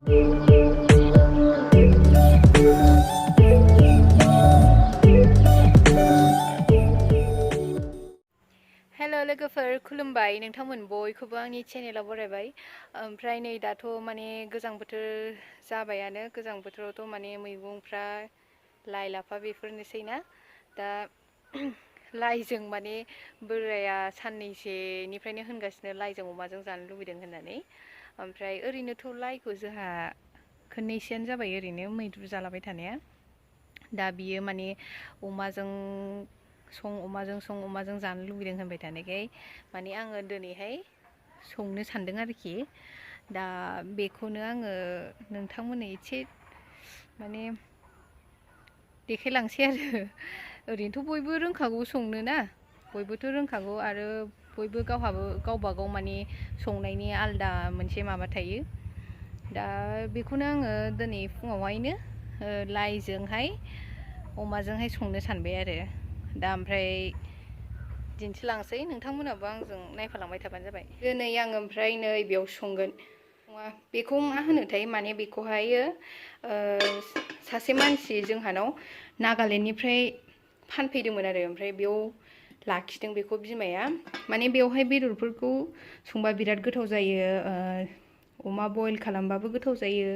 हेल' लोगोफोर खुलुमबाय नोंथांमोन बयखौबो आंनि चेनेलाव बरायबाय ओमफ्राय नै दाथ' माने गोजां बोथोर जाबायानो गोजां बोथोरावथ' माने मैगंफ्रा लाइ लाफा बेफोरनोसै ना दा लाइजों माने बोराया साननैसोनिफ्रायनो होनगासिनो लाइजों अमाजों जानो लुबैदों होननानै ओमफ्राय ओरैनोथ' लाइखौ जोंहा खननैसोआनो जाबाय ओरैनो मैद्रु जालाबाय थानाया दा बियो माने अमाजों जानो लुबैदों होनबाय थानायखाय माने आङो दिनैहाय संनो सानदों आरोखि दा बेखौनो आङो नोंथांमोननो एसे माने देखायलांसै आरो ओरैनोथ' बयबो रोंखागौ संनो ना बयबोथ' रोंखागौ आरो बयबो गावबागाव माने संनायनि आलदा मोनसे माबा थायो दा बेखौनो आङो दिनै फुङावहायनो लाइजोंहाय अमाजोंहाय संनो सानबाय आरो दा ओमफ्राय दिन्थिलांसै नोंथांमोनाबो आंजों नायफालांबाय थाबानो जाबाय दिनै आं ओमफ्राय नै बेयाव संगोन बेखौ मा होनोथाय माने बेखौहायो सासे मानसि जोंहानाव नागालेण्डनिफ्राय फानफैदोंमोन आरो ओमफ्राय बेयाव लाखिदों बेखौ बिमाया माने बेवहाय बेदरफोरखौ संबा बिराद गोथाव जायो अमा बयल खालामबाबो गोथाव जायो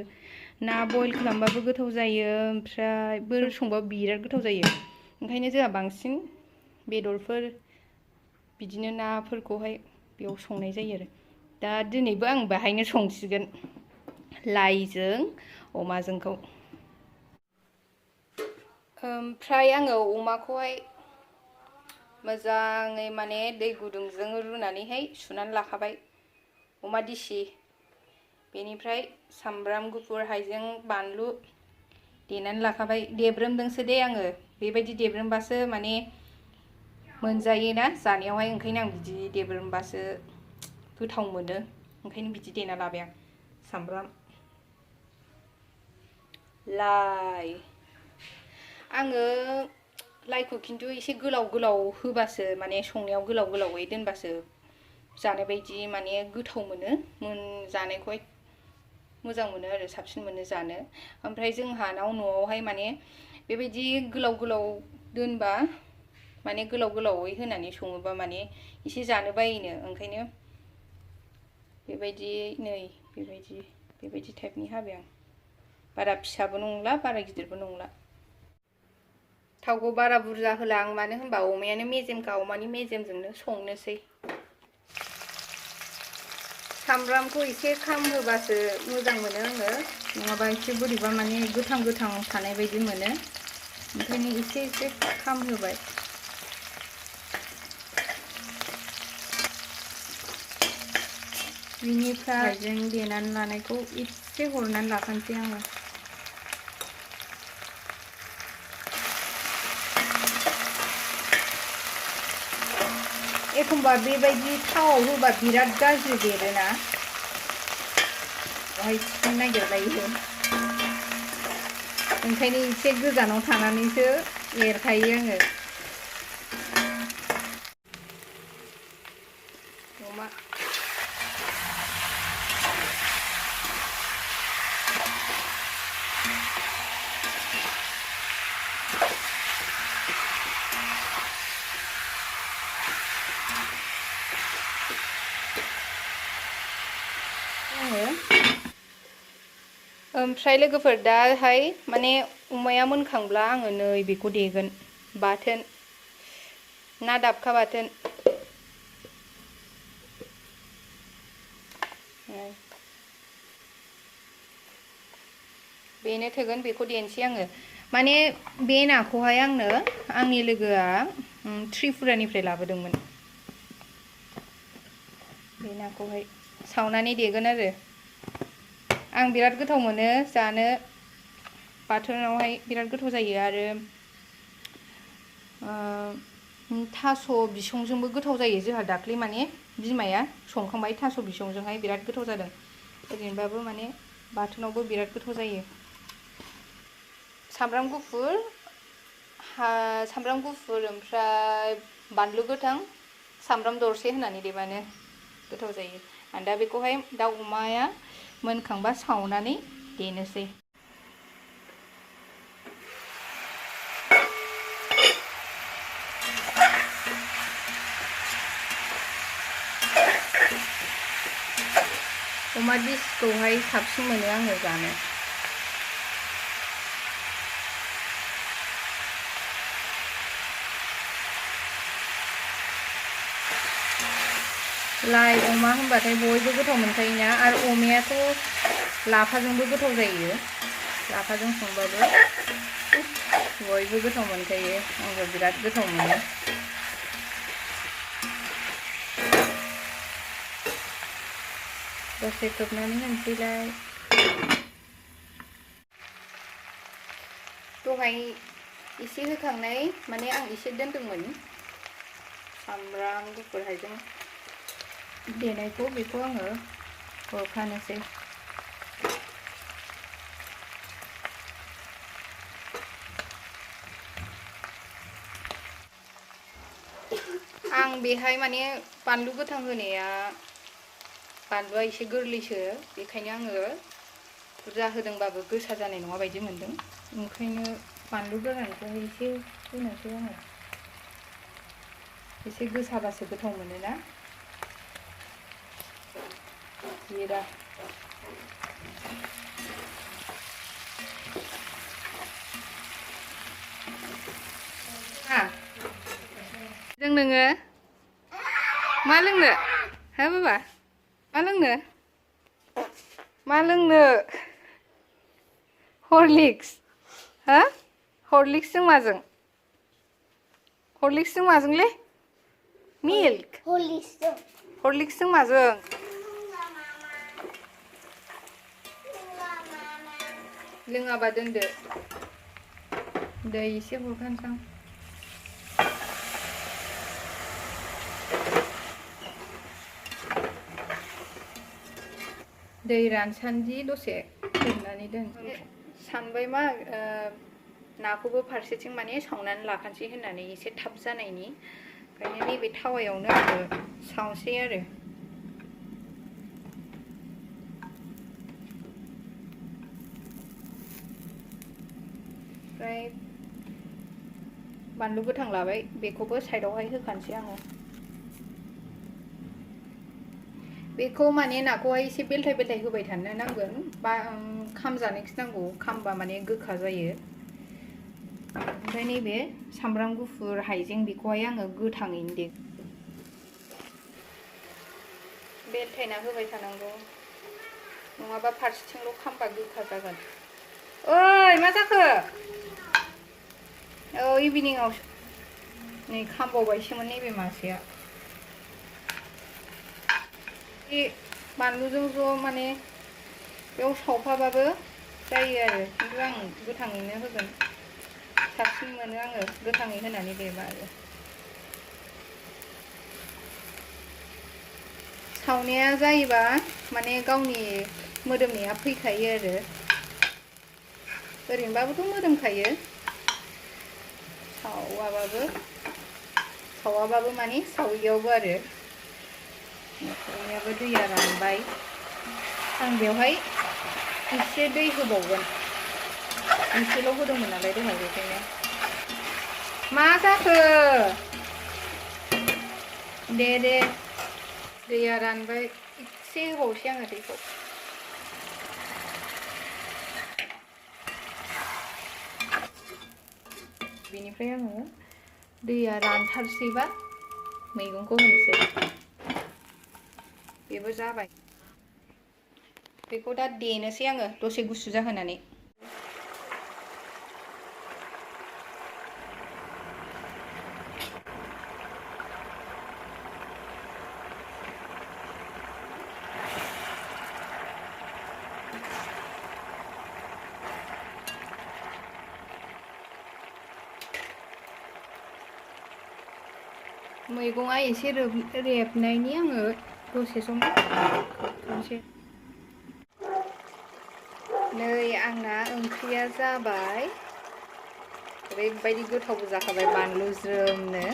ना बयल खालामबाबो गोथाव जायो ओमफ्राय बोर संबाबो बिराद गोथाव जायो ओंखायनो जोंहा बांसिन बेदरफोर बिदिनो नाफोरखौहाय बेयाव संनाय जायो आरो दा दिनैबो आं बाहायनो संसिगोन लाइजों अमाजोंखौ ओमफ्राय आङो अमाखौहाय मोजाङै माने दै गुदुंजों रुनानैहाय सुनानै लाखाबाय अमा दिसि बेनिफ्राय सामब्राम गुफुर हाइजें बानलु देनानै लाखाबाय देब्रोमदोंसो दे आङो बेबायदि देब्रोमबासो माने मोनजायोना जानायावहाय ओंखायनो आं बिदि देब्रोमबासो गोथाव मोनो ओंखायनो बिदि देना लाबाय आं सामब्राम लाइ आङो लाइखौ खिन्थु एसे गोलाव गोलाव होबासो माने संनायाव गोलाव गोलावै दोनबासो जानाय बायदि माने गोथाव मोनो जानायखौहाय मोजां मोनो आरो साबसिन मोनो जानो ओमफ्राय जोंहानाव न'आवहाय माने बेबायदि गोलाव गोलाव दोनबा माने गोलाव गोलावै होनानै सङोबा माने एसे जानो बायोनो ओंखायनो बेबायदि नै बेबायदि टाइपनि हाबाय आं बारा फिसाबो नंला बारा गिदिरबो नंला थावखौ बारा बुरजा होला आं मानो होनबा अमायानो मेजेमखा अमानि मेजेमजोंनो संनोसै सामब्रामखौ एसे खाम होबासो मोजां मोनो आङो नङाबा एसे बोरैबा माने गोथां गोथां थानाय बायदि मोनो ओंखायनो एसे खाम होबाय बिनिफ्राय हाइजें देनानै लानायखौ एसे हरनानै लाखानोसै आङो एखमबा बेबायदि थावआव होबा बिराद गाज्रि बेरोना बेवहाय सिफिनो नागिरलायो ओंखायनो एसे गोजानाव थानानैसो एरखायो आङो अमा ओमफ्राय लोगोफोर दाहाय माने अमाया मोनखांब्ला आङो नै बेखौ देगोन बाथोन ना दाबखा बाथोन बेनो थोगोन बेखौ देनोसै आङो माने बे नाखौहाय आंनो आंनि लोगोआ त्रिपुरानिफ्राय लाबोदोंमोन बे नाखौहाय सावनानै देगोन आरो आं बिराद गोथाव मोनो जानो बाथोनावहाय बिराद गोथाव जायो आरो थास' बिसंजोंबो गोथाव जायो जोंहा दाख्लै माने बिमाया संखांबाय थास' बिसंजोंहाय बिराद गोथाव जादों ओरैनोबाबो माने बाथोनावबो बिराद गोथाव जायो सामब्राम गुफुर ओमफ्राय बानलु गोथां सामब्राम दरसे होनानै देबानो गोथाव जायो आं दा बेखौहाय दाउ अमाया मोनखांबा सावनानै देनोसै। अमा दिसखौहाय साबसिन मोनो आङो जानो। लाइ अमा होनबाथाय बयबो गोथाव मोनखायोना, आरो अमायाथ' लाफाजोंबो गोथाव जायो। लाफाजों संबाबो बयबो गोथाव मोनखायो, आंबो बिराद गोथाव मोनो। दसे खोबनानै होनोसैलाय। दहाय एसे होखांनाय माने आं एसे दोनदोंमोन सामब्राम गुफुर हाइजें देनायखौ, बेखौ आङो हरखानोसै। आं बेहाय माने बानलु गोथां होनाया, बानलुआ एसे गोरलैसो, बेखायनो आङो बुरजा होदोंबाबो गोसा जानाय नङा बायदि मोनदों। ओंखायनो बानलु गोरानखौ एसे होनोसै आङो। एसे गोसाबासो गोथाव मोनोना। जिरा जों नोङो मा लोंनो हा बाबा? मा लोंनो? मा लोंनो? हरलिक्स हा? हरलिक्सजों माजों? हरलिक्सजों माजोंलै? मिल्क? हरलिक्सजों माजों? लोङाबा दोनदो। दै एसे हरखानोसां। दै रानसान्दि दसे दोननानै दोन। सानबाय मा नाखौबो फारसेथिं माने सावनानै लाखानोसै होननानै, एसे थाब जानायनि। ओंखायनो नैबे थावायावनो आङो सावसै आरो। ओमफ्राय बानलु गोथां लाबाय, बेखौबो साइडआवहाय होखानोसै आङो। बेखौ माने नाखौहाय एसे बेलथाय बेलथाय होबाय थानो नांगोन, बा खामजानो गिनांगौ, खामबा माने गोखा जायो। ओमफ्राय नैबे सामब्राम गुफुर हाइजें बेखौहाय आङो गोथाङैनो दे बेलथायना होबाय थानांगौ, नङाबा फारसेथिंल' खामबा गोखा जागोन। ओइ मा जाखो? औ इभिनिंआव नै खामबावबायसोमोन नैबे मासेया। बे बानलुजों ज' माने बेयाव सावफाबाबो जायो आरो, खिन्थु आं गोथाङैनो होगोन। साबसिन मोनो आङो गोथाङै होनानै देबा आरो। सावनाया जायोबा माने गावनि मोदोमनाया फैखायो आरो। ओरैनोबाबोथ' मोदोमखायो, सावाबाबो माने सावैयावबो आरो। अमायाबो दैया रानबाय, आं बेवहाय एसे दै होबावगोन। एसेल' होदोंमोन नालाय दहाय, बेखायनो। मा जाखो? दे दैया रानबाय, एसे होबावसै आङो दैखौ। बेनिफ्राय आङो दैया रानथारसैबा मैगंखौ होनोसै। बेबो जाबाय। बेखौ दा देनोसै आङो दसे गुसु जाहोनानै। मैगङा एसे रेबनायनि आङो दसे सम खोबथ'नोसै। नै आंना ओंख्रिया जाबाय, ओरैबायदि गोथावबो जाखाबाय बानलु ज्रोमनो।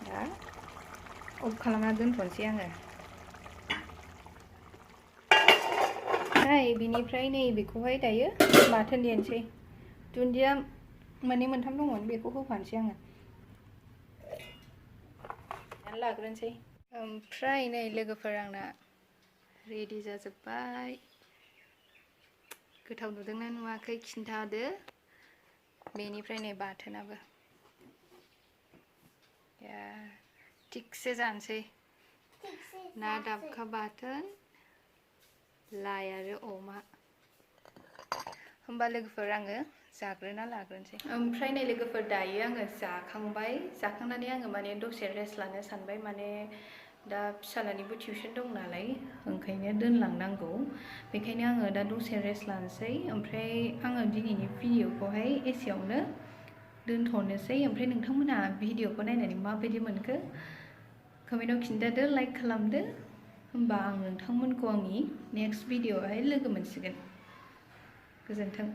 दा अफ खालामना दोनथ'नोसै आङो। ओमफ्राय बिनिफ्राय नै बेखौहाय दायो बाथोन देनोसै दुन्दिया मोननै मोनथाम दंमोन बेखौ होफानोसै आङो लाग्रोनोसै ओमफ्राय नै लोगोफोर आंना रेडि जाजोब्बाय गोथाव नुदोंना नुवाखै खिन्थादो बेनिफ्राय नै बाथोनाबो थिगसे जानोसै ना दाबखा बाथोन लाइ आरो अमा होमबा लोगोफोर आङो जाग्रोना लाग्रोनोसै ओमफ्राय नै लोगोफोर दायो आङो जाखांनानै आङो माने दसे रेस्ट लानो सानबाय माने दा फिसालानिबो टिउसन दं नालाय ओंखायनो दोनलांनांगौ बेखायनो आङो दा दसे रेस्ट लानोसै ओमफ्राय आङो दिनैनि भिडिअखौहाय एसेयावनो दोनथ'नोसै ओमफ्राय नोंथांमोना भिडिअखौ नायनानै माबायदि मोनखो कमेन्टआव खिन्थादो लाइक खालामदो होमबा आं नोंथांमोनखौ आंनि नेक्स्ट भिडिअआवहाय लोगो मोनसिगोन गोजोन्थों